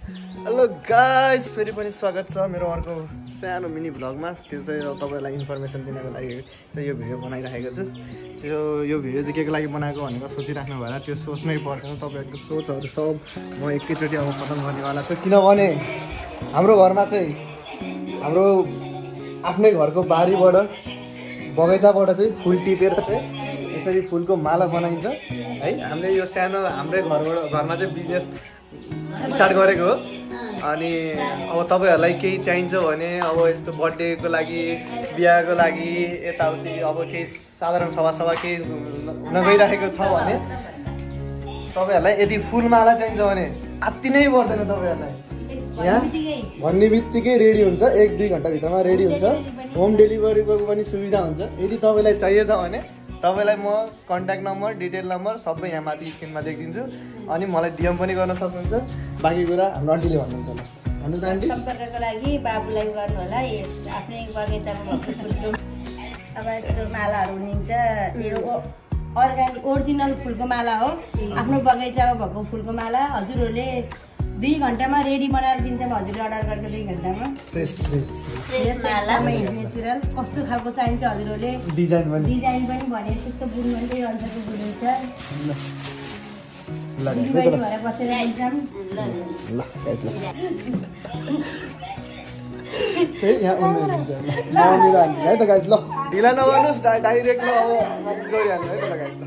Hello guys, फेरि पनि स्वागत छ मेरो अर्को सानो मिनी भ्लगमा। त्यो चाहिँ तपाईँलाई इन्फर्मेसन दिनको लागि चाहिँ यो भिडियो बनाइराखेको छु। यो भिडियो चाहिँ के को लागि बनाएको भनेर सोचिराख्नु भएर त्यो सोच्नै पर्दैन। तपाईँहरूको सोचहरू सब म एकैचोटि अब खतम गर्नेवाला छु। किनभने हाम्रो घरमा चाहिँ हाम्रो आफ्नै घरको बारीबाट बगैँचाबाट चाहिँ फुल टिपेर चाहिँ यसरी फुलको माला बनाइन्छ है। हामीले यो सानो हाम्रै घरमा चाहिँ बिजनेस स्टार्ट गरेको हो। अनि अब तपाईँहरूलाई केही चाहिन्छ भने अब यस्तो बर्थडेको लागि, बिहाको लागि, यताउति अब केही साधारण सभा केही हुन गइरहेको छ भने तपाईँहरूलाई यदि फुलमाला चाहिन्छ भने अति नै पर्दैन। तपाईँहरूलाई यहाँ भन्ने बित्तिकै रेडी हुन्छ, 1-2 घन्टाभित्रमा रेडी हुन्छ। होम डेलिभरीको पनि सुविधा हुन्छ। यदि तपाईँलाई चाहिएछ भने तपाईँलाई म कन्ट्याक्ट नम्बर, डिटेल नम्बर सबै यहाँ माथि स्क्रिनमा देखिदिन्छु। अनि मलाई डिएम पनि गर्न सक्नुहुन्छ। बाँकी कुरा हाम्रो आन्टीले भन्नुहुन्छ। ल भन्नु त आन्टी। सम्पर्कको लागि बाबुलाई गर्नु होला। आफ्नै बगैँचामा भएको फुलको अब यस्तो मालाहरू हुनुहुन्छ। यो अर्ग्यानिक ओरिजिनल फुलको माला हो। आफ्नो बगैँचामा भएको फुलको माला हजुरहरूले 2 घन्टामा रेडी बनाएर दिन्छौँ। हजुरले अर्डर गरेको 2 घन्टामा फ्रेस नेचुरल कस्तो खालको चाहिन्छ हजुरहरूले डिजाइन पनि भने त्यस्तो बुन्नु भने त्यही अनुसारको बुनिन्छ। भएर बसेर आइन्छौँ। है त गाइस, ल ढिला नगर्नुहोस्, डाइरेक्ट ल अब गइहाल्नु है त गाइस।